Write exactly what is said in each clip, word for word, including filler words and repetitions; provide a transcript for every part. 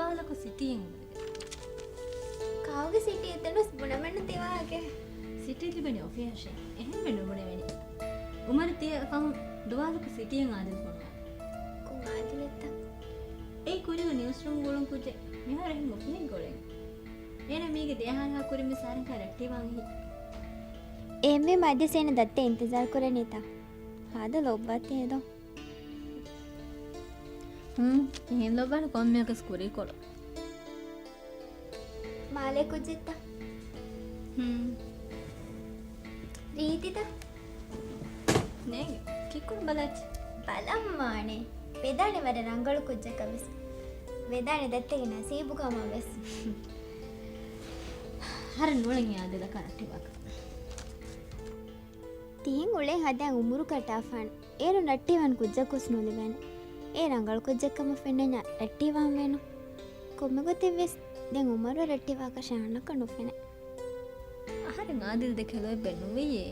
ދުވާލަކު ސިޓީއެއް އުޅެވޭ. ކާކުގެ ސިޓީ އެތަނުސް ބުނަމެއްނު ތިވާހަކަ. ސިޓީ ތިބެނީ އޮފީހަށޭ. އެހެންވެ ނުބުނެވެނީ. އުމަރު ތިޔަ ފަހުން ދުވާލަކު ސިޓީއެއް އާދިލް ފޮނުވާ. ކޮން އާދިލެއްތަ؟ އެއީ ކުރީގެ ނިއުސްރޫމް ގުޅުން ކުއްޖެއް. މިހާރު އެހެން އޮފީހެއްގަ އުޅެނީ. އޭނަ މީގެ ދެއަހަރާ ކުރިންވެސް އަހަރެން ކާ ރައްޓެހިވާން އެހި. އެހެންވީމަ އަދިވެސް އޭނަ ދައްތަ އިންތިޒާރު ކުރަނީތަ؟ ހާދަ ލޯބިވާތީ އެދޯ. ހުން، ކިހިން ލޯބިވާނެ ކޮންމެއަކަސް ކުރީކޮޅު. މާލޭ ކުއްޖެއްތަ؟ ހުން. ރީތިތަ؟ ނޭނގެ. ކިއްކުން ބަލާއްޗި. ބަލަން ވާނެ. ވެދާނެ ވަރަށް ރަނގަޅު ކުއްޖަކަށް ވެސް. ވެދާނެ ދައްތަގެ ނަސީބު ކަމަށް ވެސް. ހަރަ ނޫޅެން އާދިލަކާ ރައްޓެހިވާކަށް. ތިހެން އުޅޭ ހަދާ އުމުރު ކަޓާފާނެ. އޭރު ރައްޓެހިވާން ކުއްޖަކުސް ނުލިބޭނެ. އޭ ރަނގަޅު ކުއްޖެއް ކަމަށް ފެންނަންޏާ ރައްޓެހިވާން ވޭނު. ކޮންމެ ގޮތެއްވެސް ދެން އުމަރު ރައްޓެހިވާކަށް ޝާނަކަށް ނުފެނޭ. އަހަރެން އާދިލް ދެކެ ލޯތްބެއް ނުވިއޭ.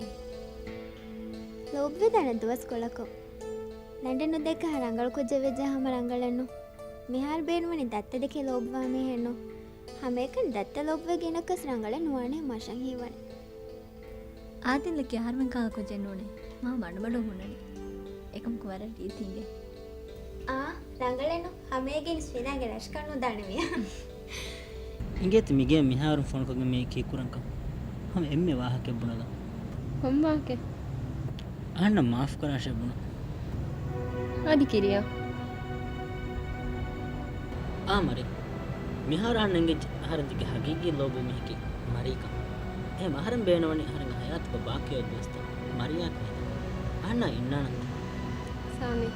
ލޯބިވެދާނެ ދުވަސްކޮޅަކު. ލަނޑެއް ނުދޭކަށް ރަނގަޅު ކުއްޖެއް ވެއްޖެ ހަމަ ރަނގަޅެއްނު. މިހާރު ބޭނުންވަނީ ދައްތަ ދެކެ ލޯބިވާ މީހެއްނު. ހަމައެކަނި ދައްތަ ލޯބިވެ ގިނަކަސް ރަނގަޅެއް ނުވާނެ މަށަށް ހީވަނީ. އާދިލް އަކީ އަހަރުމެން ކަހަލަ ކުއްޖެއް ނޫނޭ. މާ މަޑުމަޑުން ހުންނަނީ. އެކަމަކު ވަރަށް ރީތި އިނގޭ. އާ، ރަނގަޅޭނު. ހަމައެގެން ފިލާގެ ރަށްކަން ނުދާނެ މިޔާ. އިނގޭތަ މިގޭ މިހާރުން ފޮނުކޮށްގެން މިއީ ކީއްކުރަންކަން؟ ހަމަ އެންމެ ވާހަކައެއް ބުނަލަ. ކޮން ވާހަކައެއް؟ އަހަންނަށް މާފު ކުރާށޭ ބުނަ. އަދި ކިރިޔާ. އާ މަރި. މިހާރު އަހަންނަށް އެނގިއްޖެ އަހަރެން ދެކެ ހަގީގީ ލޯބިވި މީހަކީ މަރީކަން. އެހެން އަހަރެން ބޭނުންވަނީ އަހަރެންގެ ހަޔާތުގެ ބާކީ އޮތް ދުވަސްތައް މަރިޔާއަކަށް ހިނގަން. އަހަންނާ އިންނާނަންތަ؟ ސާމީ.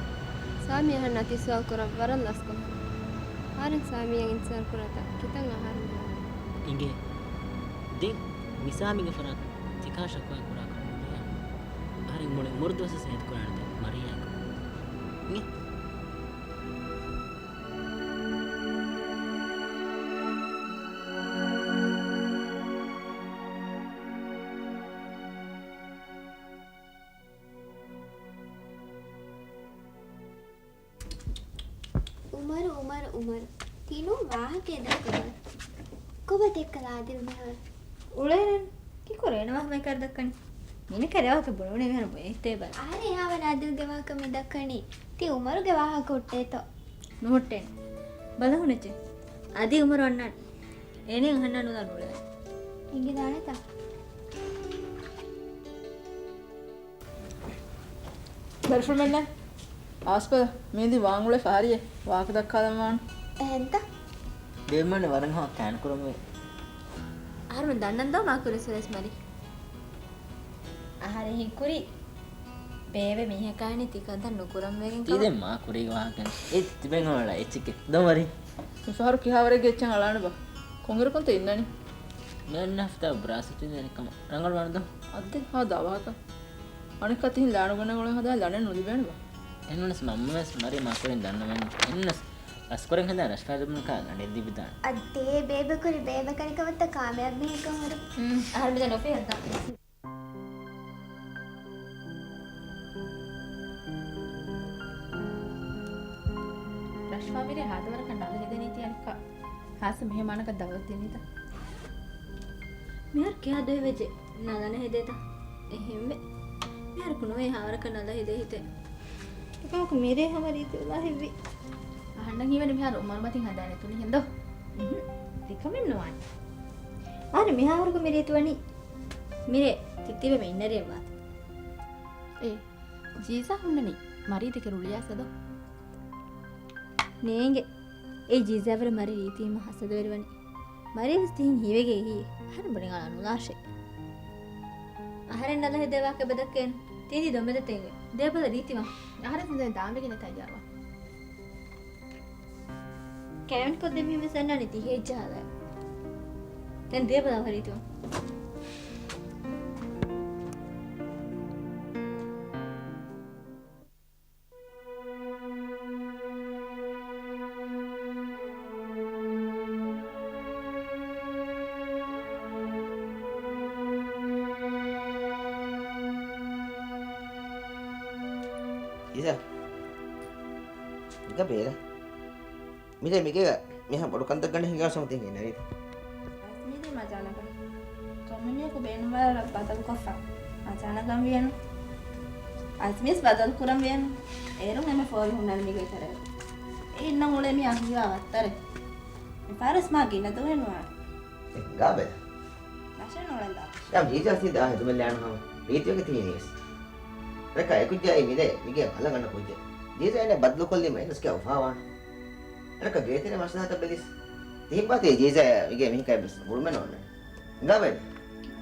ސާމީ އަހަންނާ ތި ސުވާލު ކުރަން ވަރަށް ލަސްކޮށް. އަހަރެން ސާމީއަށް އިންތިޒާރު ކުރާތާ ކިތަން އަހަރެން މިހާރު. އިނގޭ. ދެން މި ސާމީގެ ފަރާތުން ތިކާ ޝަކުވާ ކުރާކަށް ނުދިޔަ. އަހަރެން މުޅި އުމުރު ދުވަސް ސޭދު ކުރާނެތަ މަރިޔާއަކަށް. އިނގޭ. އުމަރު، އުމަރު، އުމަރު. ތިނޫން ވާހަކައެއް ދައްކަބަލަ. ކޮބާ ދެއްކަލަ އާދިލް މިހާރު؟ އުޅޭނަން. ކިކުރޭ ނަވާހަމައެކާރު ދައްކަނީ. މީނަ ކަރެވާކަށް ބުނެވުނީ މިހާރު ބޮއެތޭ ބަލަ. އަހަރެން އެހާވަރަށް އާދިލްގެ ވާހަކަ މި ދައްކަނީ. ތި އުމަރުގެ ވާހަކަ ހުއްޓޭތޯ؟ ނުހުއްޓޭނެ. ބަލަ ހުނެއްޗެ. އަދި އުމަރު އަންނާނެ. އޭނަ އަހަންނާ ނުލާ ނޫޅެވޭ. އެނގިދާނެތަ؟ ދަރިފުޅު މެންނެ. އާސްކޮލަ މީދި ވާން އުޅޭ ފަހަރިއެއް ވާހަކަ ދައްކާލަން ވާން. އެހެންތަ؟ ދެމަން ވަރަށް ހާ ކާން ކުރަމުވެ. އަހަރުމެން ދަންނަން ދޯ މާ ކުރި ސުރެސް މަރި. އަހަރެން ހީކުރީ ބޭބެ މީހަކާއިން ތި ކަންތައް ނުކުރަން ވެގެން ތީ ކަމަށް. ދެން މާ ކުރީގެ ވާހަކަ އެ ތިބެން އޮޅާ އެއްޗެކޭ. ދޯ މަރި. މިފަހަރު ކިހާވަރެއްގެ އެއްޗެއް އަޅާނެބާ؟ ކޮންއިރަކުންތަ އިންނަނީ؟ މި އަންނަ ހަފްތާ ބްރާސް ތިން ދެނެ ކަމަށް ރަނގަޅު ވާނެ ދޯ. އައްދެ ހާ ދާ ވާހަކަ. އަނެއްކާ ތިހިން ލާނުގަނެ އުޅެން ހަދާ ލަނޑެއް ނުލިބޭނެބާ. އެހެންނަސް މަންމަވެސް މަރި މާކުރިން ދަންނަވަން. އެހެންނަސް ރަސްކޮޅެއް ހަދާ ރަސްފާ ލިބުނަކާ ލަނޑެއް ލިބިދާނެ. އައްދޭ ބޭބެ ކުރި ބޭބެ ކަނިކަމަށްތަ ކާމިޔާބު މީހަކަށް ހުރި. ހުން، އަހަރު މިދަން އޮފީހަށް ދާ. ރަޝްފާ މިރޭ ހާދަވަރަކަށް ނަލަ ހެދެނީ ތި އަނެއްކާ ޚާއްސަ މެހެމާނަކަށް ދައުވަތު ދިނީތަ؟ މިހާރު ކިހާ ދުވަހެއް ވެއްޖެ ނަލަ ނެހެދޭތަ؟ އެހެންވެ. މިހާރަކު ނުވޭ ހާވަރަކަށް ނަލަ ހެދޭ ހިތޭ. އެކަމަކު މިރޭ ހަމަ ރީތި އުލާ ހެއްވި. އަހަންނަށް ހީވަނީ މިހާރު އުމަރު މަތިން ހަނދާނެއް ތުނި ހެން ދޯ؟ އުހު. ތިކަމެއް ނުވާނެ. އަހަރެން މިހާވަރުގަ މިރޭ ތިވަނީ. މިރޭ ތި ތިބެމެ އިންނަރޭ ވާތީ. އޭ. ޖީޒާ ހުންނަނީ މަރީ ދެކެ ރުޅިއައިސް ދޯ؟ ނޭނގެ. އޭ ޖީޒާވަރަށް މަރީ ރީތިވީމަ ހަސަދަވެރިވަނީ. މަރީވެސް ތިހެން ހީވެގެ އެހީ. އަހަރެން ބުނި އަޅާ ނުލާށޭ. އަހަރެން ނަލަ ހެދޭ ވާހަކަ އެބަ ދައްކައެއްނު. ތިން ދި ދޮންބެ ދަތެއް އިނގޭ. ދޭބަލަ ރީތިވާން. އަހަރެން ދެން ދާންވެގެން ތައްޔާރުވާން. ކައިވެނިކޮށްދެން މިހެން ވެސް އަންނާނީ ތި ހޭއްޖަހާލާ. ދެން ދޭބަލަ އަހަރީތު. އިސާ. އިކަ ބޭރަ. މިރޭ މިގޭގަ މިހާ ބޮޑު ކަންތައް ގަނޑެއް ހިނގާ ސޮމްތިން ހިނގަނީތަ؟ އަޒްމީ ދީ މަޖާނަކަން. ކޮންމެ މީހަކު ބޭނުންވާ ބަދަލުކޮށްފަ މަޖާނަކަން ވިޔަނު. އަޒްމީސް ބަދަލު ކުރަން ވިޔަނު. އޭރުން އެންމެ ފޯރި ހުންނަނީ މިގޭ ތެރޭގަ. އެ އިންނަން އުޅޭ މީ އަހިވާ ވައްތަރެއް. މި ފާރަސް މާ ގިނަ ދުވެއް ނުވާނެ. އެ ހިނގާބަލަ. ރަށެއް ނޫޅެން ދާ. ޔާ ޖީޒާ ސީދާ ހެދުމެއް ލާނު ހަމަ. ރީތިވެގެ ތީނީވެސް. ރަކާ އެކުއްޖާއި މިލޭ މިގޭ އަލަށް ގަނޑަ ކުއްޖެއް. ޖީޒާ އޭނަ ބަދަލުކޮށްލީމަ އެނަސްގެ އުފާވާނެ. ރަކާ ގޭތެރޭ މަސަލަހަތައް ބެލިސް. ތިހިއްބާތީ ޖީޒާ މިގޭ މީހަކާ ވެސް ބުރުމެއް ނޯންނާނެ. ހިނގާބަލަ.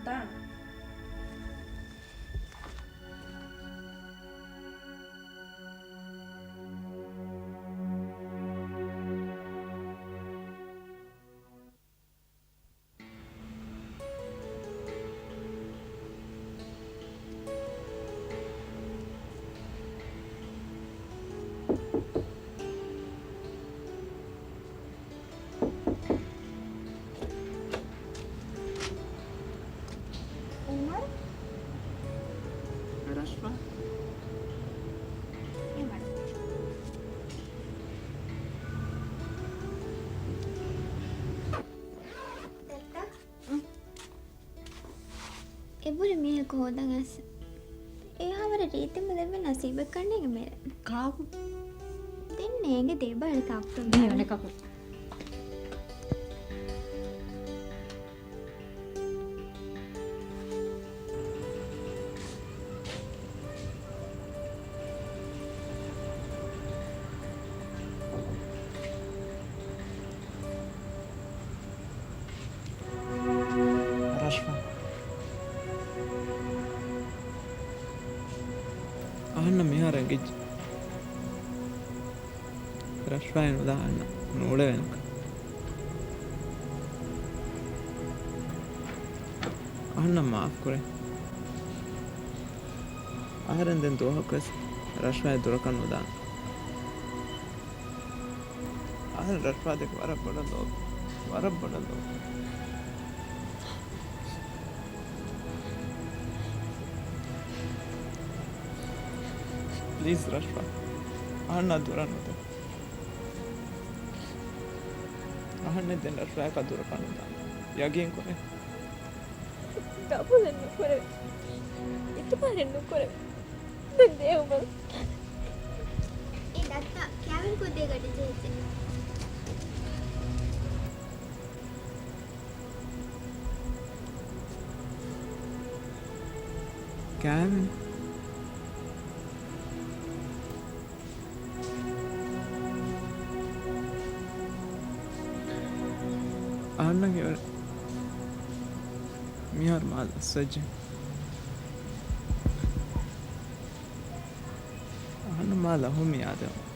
ދާން. އުމަރު؟ ރަޝްފާ؟ އެ މަޑު. ދައްތަ؟ އެބުރި މީހަކު ހޯދަން އައިސް. އެހާވަރަށް ރީތިން ބަލައިގެން ނަސީބެއް ކަނޑައިގެން މޭރެ. ކާކު؟ ދެން ނޭނގެ ދޭބަ އަޅި ކާކު ދެން އަނެކަކު. ރަޝްފާ. އަހަންނަށް މިހާރު އެނގިއްޖެ. ރަޝްފާއެއް ނުލާ އަހަންނަށް ނޫޅެވޭނެކަން. އަހަންނަށް މާފް ކުރޭ. އަހަރެން ދެން ދުވަހަކުވެސް ރަޝްފާއެއް ދުރަކަށް ނުދާނެ. އަހަރެން ރަޝްފާ ދެކެ ވަރަށް ބޮޑަށް ލޯބި. ވަރަށް ބޮޑަށް ލޯބި. ޕްލީޒް ރަޝްފާ. އަހަންނާ ދުރަށް ނުދޭ. އަހަންނެއް ދެން ރަޝްފާއަކާ ދުރަކަށް ނުދާނެ. ޔަގީން ކުރޭ. ގަބޫލެއް ނުކުރެވޭ. އިތުބާރެއް ނުކުރެވޭ. ދެން ދޭ އުމަރު. އޭ ދައްތަ، ކާވެން ކޮށްދޭ ގަޑި ޖެހިއްޖެ. ކާވެން. އަހަންނަށް މިހާރު މާ ލަސްވެއްޖެ. އަހަންނަށް މާ ލަހުން މި އާދެވުން.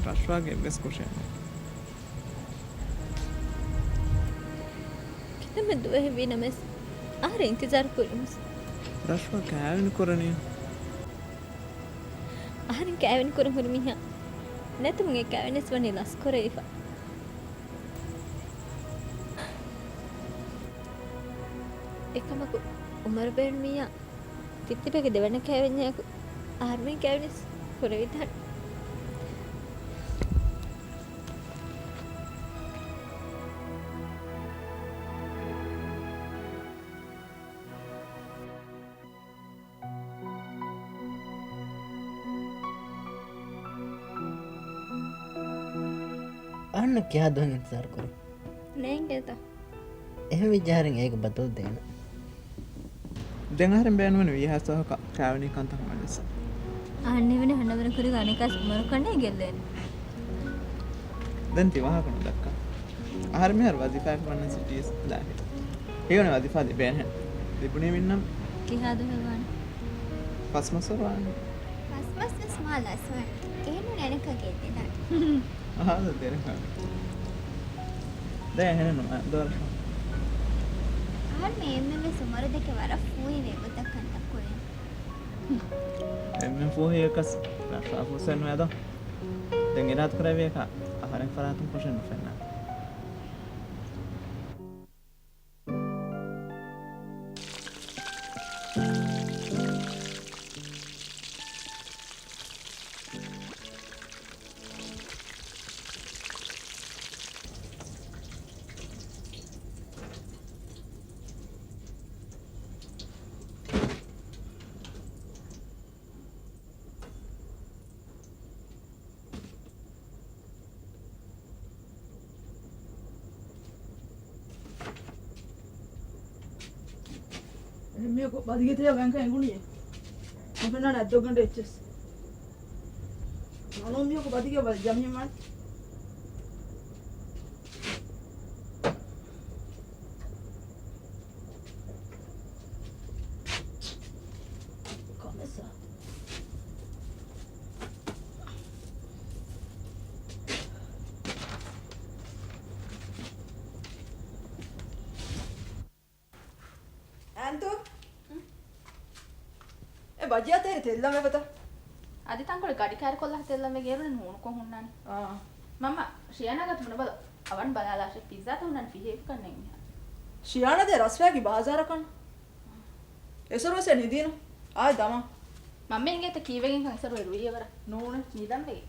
ރަޝްފާގެ އެއްވެސް ކުށެއް ނޫން. ކިތަންމެ ދުވަހެއް ވީ ނަމަވެސް، އަހަރެން އިންތިޒާރު ކުރީމުސް. ރަޝްފާ ކާވެނި ކުރަނީ. އަހަރެން ކާވެނި ކުރަން ހުރި މީހާ ނެތުމުގެ ކާވެނިސް ވަނީ ލަސްކުރެވިފަ. އެކަމަކު، އުމަރު ބޭނުމިއްޔާ ތިއްތިބޭގެ ދެވަނަ ކާވެންޏާއެކު އަހަރުމެން ކާވެނިސް ކުރެވިދާނެ. އަހަންނަށް ކިހާ ދުވަހެއް އިންތިޒާރު ކުރީ؟ ނޭނގޭތަ؟ އެހެން ވެއްޖެ އަހަރެން އޭގެ ބަދަލު ދޭނަން. ދެން އަހަރެން ބޭނުމެއް ނުވި ހާސްވަހަކަށް ކާވެނި ކަންތައް ހަމަޖައްސަން. އަހަންނަށް ހީވަނީ އަހަންނަށް ވަރަށް ކުރިގަ އަނެކާސް އުމަރު ކަނޑައިގެން ލޭން. ދެން ތި ވާހަކަ ނުދައްކާ. އަހަރެން މިހާރު ވަޒީފާއަކަށް ވަންނަން ސިޓީސް ލާހިރު. ހީވަނީ ވަޒީފާ ލިބޭނެހެން. ލިބުނީމަ އިންނަން. ކިހާ ދުވަހެއް ވާނެ؟ ފަސް މަސް ވަރު ވާނެ. ފަސް މަސް ވެސް މާ ލަސްވާނެ. އެހެންނޫން އަނެކާ ގެއްލިދާނެ. އަހާ، ދެރަކާ. ދެ އެހެނެއް ނުވާ ދޯރަށް. އަހަރުމެން އެންމެން ވެސް އުމަރު ދެކެ ވަރަށް ފޫހިވެ ގޮތަށް ކަންތައް ކުރިން. އެންމެން ފޫހިވެކަސް ރަޝްފާ ފުރުސަތެއް ނުވޭ ދޯ. ދެން އިރާދަ ކުރެއްވިޔަކާ އަހަރެން ފަރާތުން ކުށެއް ނުފެންނާނެ. މީހަކު ބަދިގެ ތެޔަށް ވަންކަން އެނގުނީ. ނުފެންނާނެ އަތްދޮށްގަނޑު އެއްޗެސް. ނޫން މީހަކު ބަދިގެ ވަ-، ޖަމީމާން. ކޮންމެސް. އާންތު. އެ ބަޖިއާ ތޭރި ތެއްލަން ވެފަތަ؟ އަދި ތަންކޮޅެއް ގަޑި ކާރި ކޮށްލާ ތެއްލަން ވެގެން އޭރުން ހޫނުކޮށް ހުންނާނީ. އާ. މަންމަ، ޝިޔާނާ ގަތުމުން ބަލަ. އަވަން ބަލާލާށޭ، ޕިއްޒާތައް ހުންނާނީ ފިހޭފިކަން ނެތް މިހާރު. ޝިޔާނާ ދޭ ރަސްފަޔާގި ބާޒާރަކަށް. އެސަރުވެސް ނިދީނު. އާއި ދަމާ. މަންމަ އިނގޭތަ ކީއްވެގެންކަން އެސަރު އެރުވީ އެވަރަށް. ނޫނެ. ނިދަން ވެގެން.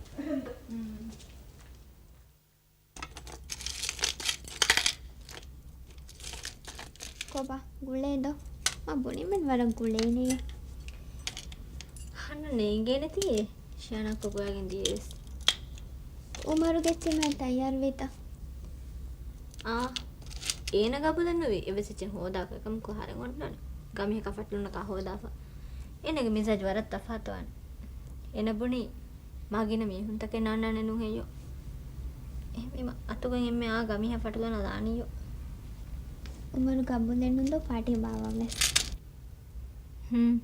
ކޮބާ، ގުޅޭދޯ؟ މަ ބުނީމެން ވަރަށް ގުޅޭނެޔޭ. ހަންނަ ނޭނގޭނެތީ ޝިޔާނާ ކޮބާގެން ދިޔައީވެސް. އުމަރު ގެއްޗެއް މާ ތައްޔާރުވީތަ؟ އާ، އޭނަ ގަބޫލެއްނުވި އެއްވެސް އެއްޗެއް ހޯދާކަށް އެކަމަކު އަހަރެން އޮންނާނެ. ގަމީހަކާ ފަޓުލުންނަކާ ހޯދާފަ. އޭނަގެ މިޒާޖު ވަރަށް ތަފާތުވާނެ. އޭނަ ބުނީ، މާ ގިނަ މީހުންތަކެއް ނާންނާނެ ނޫންހެއްޔޯ. އެހެންވީމަ އަތުގަ އެންމެ އާ ގަމީހާ ފަޓުލަން ދާނީޔޯ. އުމަރު ގަބޫލެއްނުންދޯ ޕާޓީ ބާވަންވެސް. ހުން.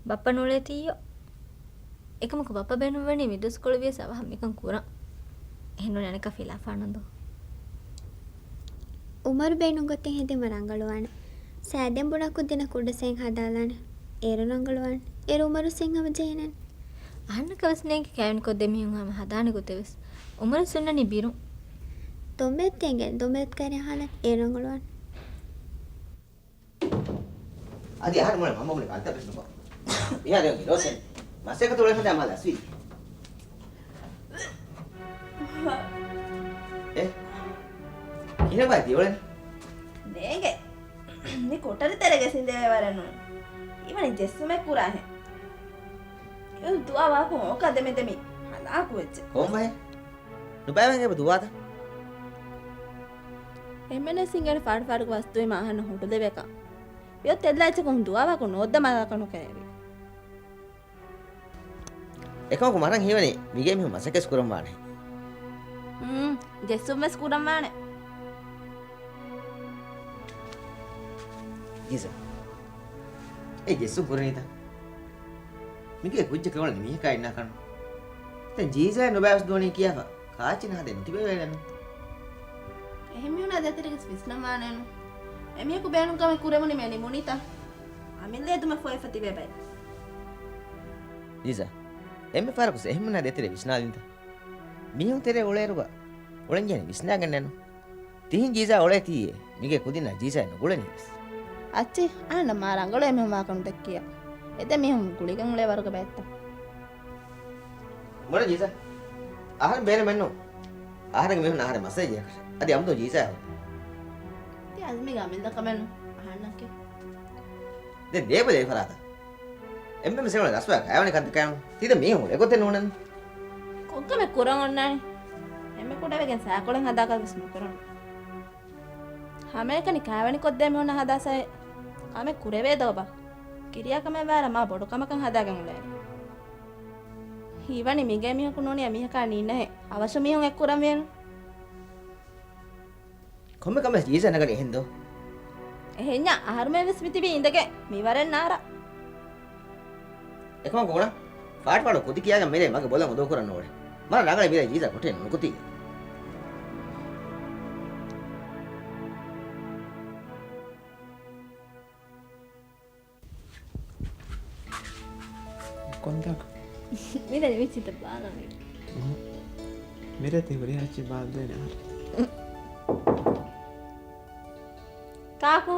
ބައްޕަ ނޫޅޭތީއްޔޯ. އެކަމަކު ބައްޕަ ބޭނުންވަނީ މި ދުވަސްކޮޅު ވިޔަސް އަވަހަށް މިކަން ކުރަން. އެހެންނޫނީ އަނެއްކާ ފިލާފާނަންދޯ. އުމަރު ބޭނުން ގޮތެއް ހެދީމަ ރަނގަޅުވާނެ. ސާދެން ބުނާ ކުދިންނަށް ކުޑަސައިން ހަދާލާނެ. އޭރު ރަނގަޅުވާނެ. އޭރު އުމަރު ސެން ހަމަޖެހޭނެން. އަހަންނަކަށް ވެސް ނޭނގި ކައިވެނި ކޮށްދޭ މީހުން ހަމަ ހަދާނެ ގޮތެއް ވެސް. އުމަރު ސުންނަނީ ބިރުން. ދޮންބެއްތޭނގެ ދޮންބެއް ކައިރި ހާލަތް އޭރު ރަނގަޅުވާނެ. އަދި އަހަރެން މޮޅެ މަންމަ ބުނި ކަންތައް ވެސް ނުކޮށް. މިހާރު އެ ގިރޯސެން މަސައްކަތު އުޅެން ހަދާ މާ ލަސްވީ. އެ؟ ކިހިނެއްބާ ދިޔައުޅެނީ؟ ނޭނގެ. މި ކޮޓަރި ތެރޭގަ ސިނދެވޭ ވަރެއް ނޫން. އިވަނީ ޖެއްސުމެއް ކުރާހެން. އެ ދުވާ ވާކު އޯކާ ދެމެ ދެމި ހަލާކު ވެއްޖެ. ކޮން ބަހެއް؟ ނުބައިވެން އެބަ ދުވާތަ؟ އެންމެންވެސް ހިނގޭނެ ފާޑު ފާޑުގަ ވަސްދުވީމަ އަހަންނަށް ހުޑުލެވޭކަން. ވިޔަ ތެއްލާ އެއްޗަކުން ދުވާވާކު ނޯއްދަމާލާކަށް ނުކެރެވި. އެކަމަކު މަރަން ހީވަނީ މިގޭ މީހުން މަސައްކަތް ކުރަން ވާނެ. ހުން، ޖެއްސުން ވެސް ކުރަން ވާނެ. ޖީޒާ. އެ ޖެއްސުން ކުރަނީތަ؟ މިގޭ ކުއްޖަކަށް އުޅެނީ މީހަކާ އިންނާކަށް. ދެން ޖީޒާ ނުބައިވެސް ދުވަނީ ކިޔާފަ. ކާޗިން ހަދޭ ނުތިބޭ ވޭނެނު. އެހެން މީހުނާ ދޭތެރޭގަސް ވިސްނަން ވާނެނު. އެމީހަކު ބޭނުން ކަމެއް ކުރެވުނީމޭ ނިމުނީތަ؟ އަމިއްލަ އެދުމަށް ފޮއިފަ ތިބޭ ބައެއް. ޖީޒާ، އެންމެ ފަހަރަކުސް އެހެން މީހުނާ ދޭތެރޭ ވިސްނާލިންތަ؟ މީހުން ތެރޭ އުޅޭއިރުގަ އުޅެންޖެހޭނެ ވިސްނާގެންނޭނު. ތިހިން ޖީޒާ އުޅޭތީއޭ، މިގޭ ކުދިންނާ ޖީޒާއެއް ނުގުޅެނީވެސް. އައްޗި، އަހަންނަށް މާ ރަނގަޅު އެމީހުން ވާކަން ދެއްކިޔަ. އެ ދެ މީހުން ގުޅިގެން އުޅޭ ވަރުގެ ބައެއްތަ؟ މޮޅެ ޖީޒާ. އަހަރެން ބޭނުމެއްނު. އަހަރެން މީހުން އަހަރެން މަސައްކަތް ޖެހޭކަށެއް. އަދި އަމްދު ޖީޒާ ހުރި. ތި އަޒްމީގެ އަމިއްލަ ކަމެއްނު އަހަންނަކީ. ދެން ދޭބަލޭ ފަރާތަށް. އެންމެން މިސެން ރަސްވާ ކައިވަނި ކަންތަކާއެން. ތިދެ މީހުން އެގޮތެއް ނޫނެން. ކޮންކަމެއް ކުރަން އޮންނާނީ؟ އެންމެ ކުޑަވެގެން ސާކޮޅެއް ހަދާކަށް ވެސް ނުކުރަން. ހަމައެކަނި ކައިވެނި ކޮށްދޭ މީހުންނަށް ހަދާ ސައެއް ކަމެއް ކުރެވޭ ދޯބާ؟ ކިރިޔާ ކަމެއް ވާއިރަށް މާ ބޮޑު ކަމަކަށް ހަދާގެން އުޅޭނީ. ހީވަނީ މިގޭ މީހަކު ނޫނީ އެމީހަކާ ނީންނަހެން އަވަށު މީހުން އެއްކުރަން ވޭނު. ކޮންމެ ކަމެއް ޖީޒާ ނަގަނީ އެހެންދޯ؟ އެހެންޏާ އަހަރުމެން ވެސް މިތިބީ އިނދެގެން މިވަރެއް ނާރާ. އެކަމަކު ގުނަ ފާޓުފާޑު ކުދި ކިޔާގެން މިރޭ މަގެ ބޮލަށް އުނދަގޫކުރަން ނޯޅެ. މަރަށް ރަނގަޅޭ މިރޭ ޖީޒާ ކޮޓަރި ނުނުކުތީ. ކޮންތާކަށް؟ މިރޭ މި ޗިތައް ބާލަނީ. މިރޭ ތި ހުރިހާ އެއްޗެއް ބާލަދޭނެ އަހަރެން. ކާކު؟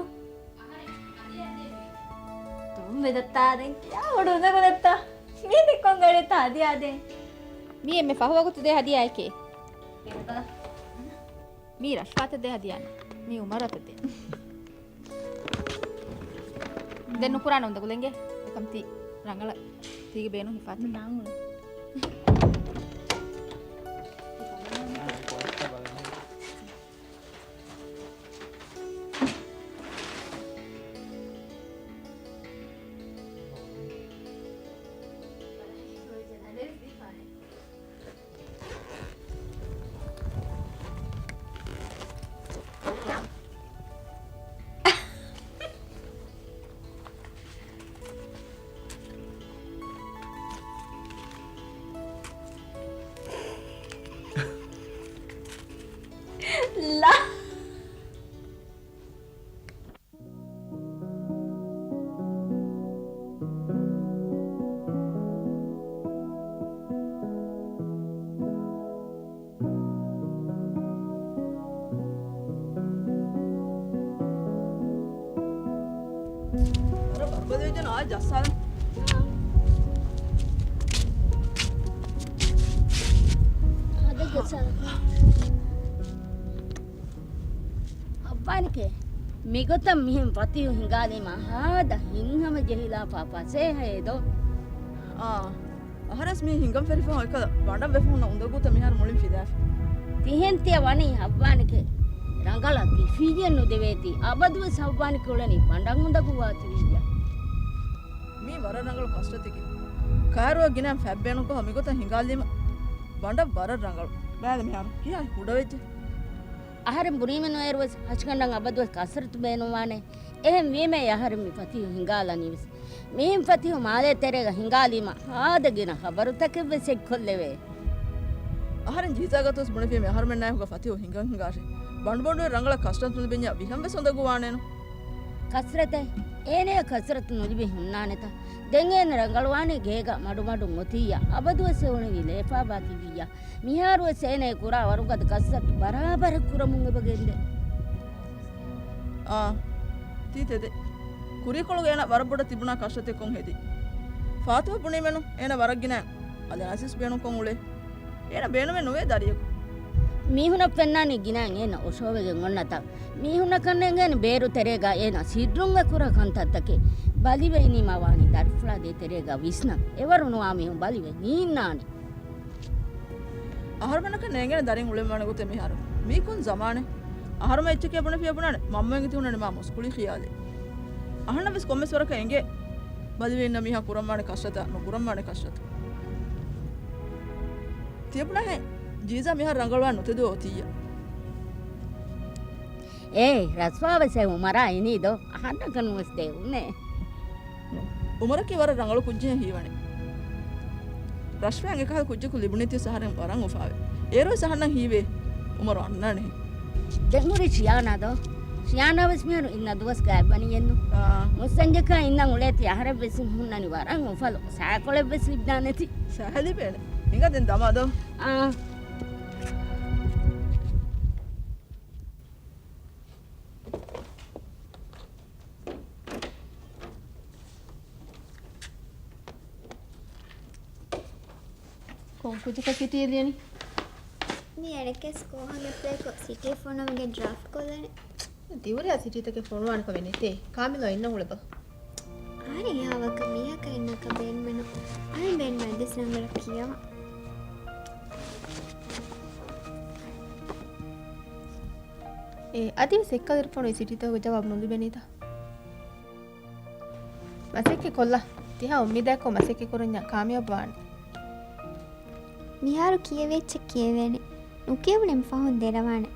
ތޮން ވެދައްތާ ދެން ކިޔާ ބޮޑު އުނދަގުލައްތާ. މީ ދެއްކޮން ގަޑިއްތާ ހަދިޔާ ދޭ. މީ އެންމެ ފަހު ވަގުތު ދޭ ހަދިޔާއެކޭ. މީ ރަޝްފާތަށް ދޭ ހަދިޔާ ނޫން. މީ އުމަރުއަތަށް ދޭ. ދެން ނުކުރާނެ އުނދަގުލެންގެ. އެކަމް ތީ ރަނގަޅަށް ތީގެ ބޭނުން ހިފާތި. ލާ. ވަރަށް ބަރުބަދަވެއްޖެނަ އާ ޖައްސާލަން. އާދެ ޖައްސާލަން. އައްވާނެކޭ، މިގޮތަށް މިހެން ފަތިހު ހިނގާލީމަ ހާދަ ހިތްހަމަ ޖެހިލާފާ ފަސޭހައޭ ދޯ؟ އާ، އަހަރެސް މީ ހިނގަން ފެށިފަހު އެކަލަ ބަނޑަށް ވެފަ ހުންނަ އުނދަގޫތައް މިހާރު މުޅިން ފިލާފި. ތިހެން ތިޔަ ވަނީ އައްވާނެކޭ، ރަނގަޅަށް ދިފިއްޔެއް ނުދެވޭތީ، އަބަދުވެސް އައްވާނެކޭ އުޅެނީ ބަނޑަށް އުނދަގޫވާތީވިއްޔާ. މީ ވަރަށް ރަނގަޅު ކަސްރަތެކޭ. ކާރުއަށް ގިނައިން ފަތް ބޭނުންކޮށް މިގޮތަށް ހިނގާލީމަ ބަނޑަށް ވަރަށް ރަނގަޅު. ބަލަ މިހާރު ކިހާ ކުޑަވެއްޖެ. އަހަރެން ބުނީމެއްނު އޭރުވެސް ހަށިގަނޑަށް އަބަދުވެސް ކަސްރަތު ބޭނުންވާނެ. އެހެން ވީމައި އަހަރެން މި ފަތިހު ހިނގާލަނީވެސް. މިހެން ފަތިހު މާލޭ ތެރޭގަ ހިނގާލީމަ ހާދަ ގިނަ ޚަބަރުތަކެއްވެސް އެއްކޮށްލެވޭ. އަހަރެން ޖީޒާގަތުވެސް ބުނެފީމެ އަހަރުމެންނާއެކުގަ ފަތިހު ހިނގަން ހިނގާށޭ. ބަނޑުބޮޑުވެ ރަނގަޅަށް ކަސްރަތު ނުލިބިންޏާ ވިހަންވެސް އުނދަގޫވާނެއެއްނު. ކަސްރަތެއް؟ އޭނަޔަށް ކަސްރަތު ނުލިބި ހުންނާނެތަ؟ ދެން އޭނަ ރަނގަޅުވާނީ ގޭގަ މަޑުމަޑުން އޮތިއްޔާ އަބަދުވެސް އެ އުޅެނީ ލޭފާބާތިވިއްޔާ. މިހާރުވެސް އޭނަ އެ ކުރާ ވަރުގަދަ ކަސްރަތު ބަރާބަރަށް ކުރަމުން އެބަ ގެންދޭ. އާ، ތީ ތެދެއް. ކުރީކޮޅުގަ އޭނަ ވަރަށް ބޮޑަށް ތިބުނާ ކަސްރަތެއް ކޮން ހެދީ؟ ފާތުހަށް ބުނީމެނު އޭނަ ވަރަށް ގިނައިން އަލައިންސިސް ބޭނުންކޮށް އުޅޭ. އޭނަ ބޭނުމެއް ނުވޭ ދަރިޔަކު. މީހުނަށް ފެންނާނީ ގިނައިން އޭނަ އޮށޯވެގެން އޮންނަތާ. މީހުންނަކަށް ނޭނގޭނެ ބޭރު ތެރޭގަ އޭނަ ސިއްރުން އެ ކުރާ ކަންތައްތަކެއް. ބަލިވެ އިނީމާ ވާނީ ދަރިފުޅާ ދޭތެރޭގަ ވިސްނަން. އެވަރު ނުވާ މީހުން ބަލިވެ ނީންނާނެ. އަހަރުމެންނަކަށް ނޭނގޭނެ ދަރިން އުޅެންވާނެ ގޮތެއް މިހާރު. މީ ކޮން ޒަމާނެއް؟ އަހަރުމެން އެއްޗެކޭ ބުނެފިޔާ ބުނާނެ މަންމައިން އިތުރުން މާ މުސްކުޅި ޚިޔާލެއް. އަހަންނަށް ވެސް ކޮންމެސް ވަރަކަށް އެނގޭ ބަލިވެ އިންނަ މީހާ ކުރަންވާނެ ކަސްރަތާ ނުކުރަންވާނެ ކަސްރަތު. ތިޔަބުނާހޭ، ޖީޒާ މިހާރު ރަނގަޅުވާން ނުތެދުވެ އޮތިއްޔާ. އޭ، ރަސްވާވެސް އެ އުމަރާ އިނީ ދޯ؟ އަހަންނަކަށް ނުވެސް ދެވުނޭ. އުމަރަކީ ވަރަށް ރަނގަޅު ކުއްޖެއް ހީވަނީ. ރަޝްވާ އެކަހަލަ ކުއްޖަކު ލިބުނީތީ އަހަރެން ވަރަށް އުފާވޭ. އޭރުވެސް އަހަންނަށް ހީވޭ އުމަރު އަންނާނެހެން. ދެން ހުރި ޝިޔާނާ ދޯ؟ ޝިޔާނާ ވެސް މިހާރު އިންނަ ދުވަސް ގާތްވަނީއެއްނު. އާ. މުއްސަންޖެކާ އިންނަން އުޅޭތީ އަހަރެއްވެސް ހުންނަނީ ވަރަށް އުފަލު. ސާކޮޅެއްވެސް ލިބިދާނެތީ. ސަހަ ލިބޭނެ. ހިނގާ ދެން ދަމާ ދޯ. އާ. ކޮން ކުއްޖަކަށް ސިޓީ ލިޔަނީ؟ މި އަނެއްކާވެސް ކޯހަން އެޕްލައިކޮށް ސިޓީ ފޮނުވަމުން ގެން ޑްރާފްޓް ކޮށްލަނީ. ތި ހުރިހާ ސިޓީތަކެއް ފޮނުވާނެ ކަމެއް ނެތޭ. ކާމިލާ އިންނަ އުޅެބަ. އަހަރެން އެހާ ވަކަށް މީހަކަށް އިންނަކަށް ބޭނުމެއްނު. އަހަރެން ބޭނުމަށް އަދިވެސް ރަނގަޅަށް ކިޔަވާ. އޭ، އަދިވެސް އެއްކަލަ ފޮނުވި ސިޓީތަކުގެ ޖަވާބު ނުލިބެނީތަ؟ މަސައްކަތް ކޮށްލާ. ތިހާ އުއްމީދާއެއްކޮށް މަސައްކަތް ކުރަންޏާ ކާމިޔާބުވާނެ. މިހާރު ކިޔެވި އެއްޗެއް ކިޔެވޭނެ. ނުކިޔެވުނީމަ ފަހުން ދެރަވާނެ.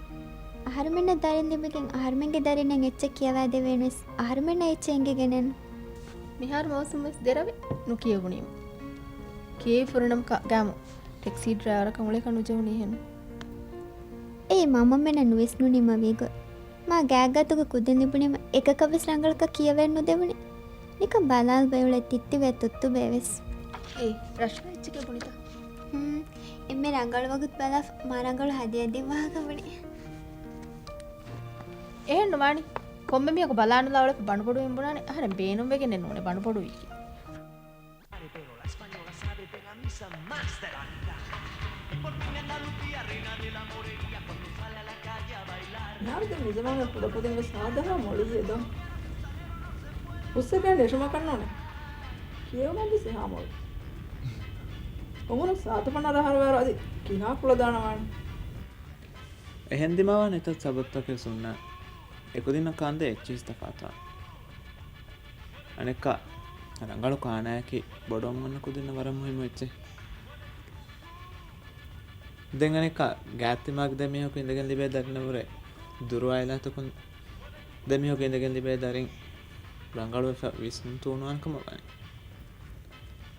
އަހަރުމެންނަށް ދަރިން ލިބިގެން އަހަރުމެންގެ ދަރިންނަށް އެއްޗެއް ކިޔަވާދެވޭނެވެސް އަހަރުމެންނަށް އެއްޗެއް އެނގިގެނެއްނު. މިހާރު މައުސޫމްވެސް ދެރަވޭ ނުކިޔެވުނީމަ. ކިޔެވި ފުރިނަމަކަށް ގައިމު ޓެކްސީ ޑްރައިވަރަކަށް އުޅޭކަށް ނުޖެހުނީހެން. އެއީ މަންމަމެންނަށް ނުވިސްނުނީމަ ވީގޮތް. މާ ގާތްގަދަގަ ކުދިން ލިބުނީމަ އެކަކަށްވެސް ރަނގަޅަކަށް ކިޔަވަން ނުދެވުނީ. ނިކަން ބަލާލަބަ އުޅޭ ތިއްތިބޭ ތުއްތުބޭވެސް. އޭ، ރަޝްވާ އެއްޗެކޭ ބުނިތަ؟ ހުން، އެންމެ ރަނގަޅު ވަގުތު ބަލާފަ މާ ރަނގަޅު ހަދިޔާ ދިން ވާހަކަ ބުނި. އެހެން ނުވާނީ. ކޮންމެ މީހަކު ބަލާނުލާ އުޅެފަ ބަނޑުބޮޑުވީމަ ބުނާނެ އަހަރެން ބޭނުންވެގެންނެއް ނޫނޭ ބަނޑުބޮޑުވީކީ. Pero la española sabe pegar misa más de la mitad. Y por fin Andalucía, reina del amor, herida cuando sale a la calle a bailar. މިހާރު ދެން މިޒަމާނުގެ ކުޑަކުދިން ވެސް ހާދަހާ މޮޅިއްޔޭ ދޯ. ހުސްއެކަން ނެށުމަކަށް ނޫނޭ. ކިޔެވުމަށް ވެސް އެހާ މޮޅު. އުމުރުން ސާތު ފަނަރަ އަހަރު ވާއިރު އަދި ކިހާ ކުޅަދާނަވާނެ. އެހެން ދިމާވާނެ އެތައް ސަބަބުތަކެއް ހުންނާނެ. އެކުދިންނަށް ކާންދޭ އެއްޗިހިސް ތަފާތުވާނެ. އަނެއްކާ، ރަނގަޅު ކާނާއަކީ ބޮޑުވަމުން އަންނަ ކުދިންނަށް ވަރަށް މުހިއްމު އެއްޗެއް. ދެން އަނެއްކާ، ގާތް ދިމާގެ ދެ މީހަކު އިނދެގެން ލިބޭ ދަރިންނަށްވުރެ ދުރު އާއިލާތަކުން ދެމީހަކު އިނދެގެން ލިބޭ ދަރިން ރަނގަޅުވެފަ ވިސްނުން ތޫނުވާނެ ކަމަށް ވާނެ.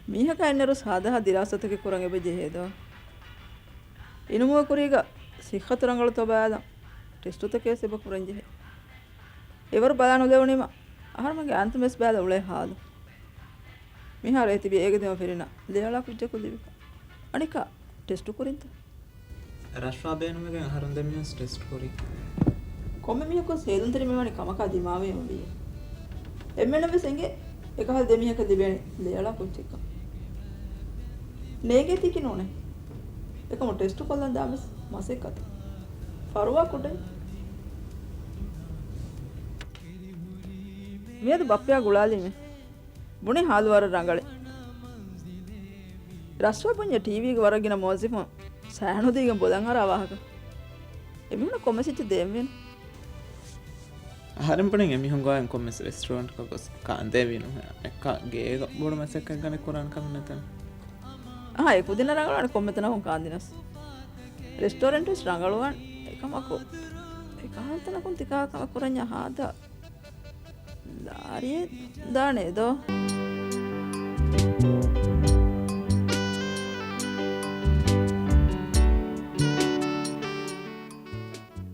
މީހަކާ އެންނަރުސް ހާދަހާ ދިރާސާތަކެއް ކުރަން އެބަ ޖެހޭދޯ؟ އިނުމުގެ ކުރީގަ ސިއްހަތު ރަނގަޅުތޯ ބަލާލަން ޓެސްޓުތަކެއް ވެސް އެބަ ކުރަން ޖެހޭ. އެވަރު ބަލާ ނުލެވުނީމަ އަހަރުމެންގެ އާންތަން ވެސް ބަލާލަ އުޅޭ ހާލު. މިހާރު އެ ތިބީ އޭގެ ދެމަ ފިރިނަ ލޭއަޅާ ކުއްޖަކު ލިބިފަ. އަނެއްކާ ޓެސްޓު ކުރިންތަ؟ ރަޝްވާ ބޭނުމެގެން އަހަރުން ދެމީހުން ޓެސްޓް ކުރީ. ކޮންމެ މީހަކު ހޭލުންތެރި މިވަނީ ކަމަކާ ދިމާވީމަ ވީ. އެންމެނަށް ވެސް އެނގޭ އެކަހަލަ ދެމީހަކަށް ލިބޭނެ ލޭއަޅާ ކުއްޖެއްކަން. ނޭނގޭތީކީ ނޫނޭ. އެކަމު ޓެސްޓު ކޮށްލަން ދާން ވެސް މަސައްކަތެއް. ފަރުވާ ކުޑައި. މިއަދު ބައްޕަޔާ ގުޅާލީމޭ. ބުނި ހާލު ވަރަށް ރަނގަޅޭ. ރަޝްވާ ބުންޏެ ޓީވީގެ ވަރަށް ގިނަ މުވައްޒިފުން ސައިނުދީގެން ބޮލަން އަރާ ވާހަކަ. އެމީހުނަށް ކޮންމެސް އެއްޗެއް ދޭންވީނު. އަހަރެން ބުނިން އެމީހުން ގޮވާ ކޮންމެސް ރެސްޓޯރެންޓްގަ ގޮސް ކާންދޭވީނު. އެއްކާ ގޭގަ ބޮޑު މަސައްކަތް ގަނެ ކުރާން ކަމެއް ނެތަން. އާ، އެ ކުދިންނަށް ރަނގަޅުވާނެ ކޮންމެ ތަނަކުން ކާންދިނަސް. ރެސްޓޯރެންޓް ވެސް ރަނގަޅުވާން. އެކަމަކު އެކަހަލަ ތަނަކުން ތިކާ ކަމެއް ކުރަންޏާ ހާދަ ލާރިއެއް ދާނެ ދޯ؟